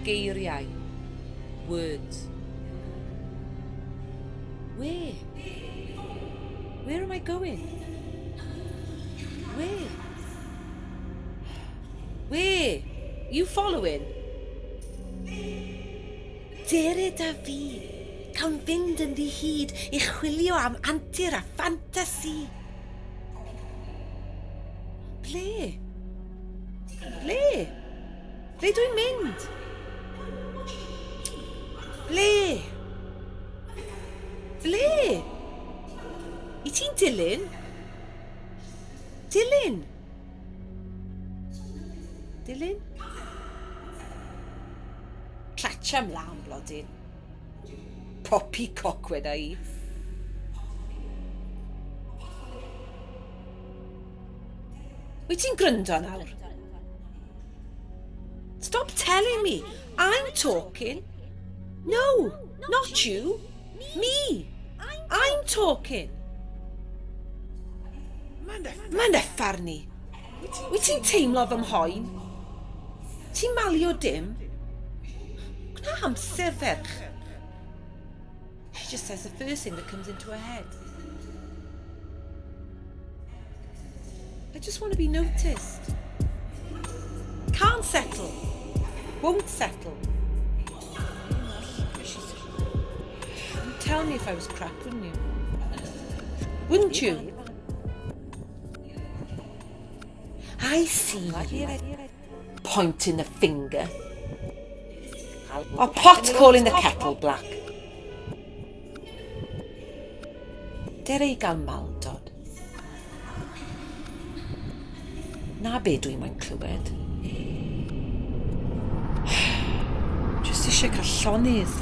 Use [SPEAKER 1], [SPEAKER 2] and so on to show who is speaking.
[SPEAKER 1] Geiriau. Words. Where? Where am I going? Where? Where? You following? Dere da fi. Cawn fynd yn ddi-hid i chwilio am antur a ffantasi. Ble? Ble? Ble dwi'n mynd? Ble? Ble? I ti'n dilyn? Dilyn? Dilyn? Clatsio mlaen, blodyn. Poppycock weda i. Wyt ti'n gryndo nawr? Stop telling me. I'm talking. No, not you. Me. I'm talking. Mae'n uffar ni. Wyt ti'n teimlo fy mhoen? Ti'n malio dim? Gwna amser, ferch. She just says the first thing that comes into her head. I just want to be noticed. Can't settle. Won't settle. You'd tell me if I was crap, wouldn't you? Wouldn't you? I see you pointing the finger. A pot calling the kettle black. Dere i gael maldod. Na be dwi moyn clywed. Jyst eisiau cael llonydd.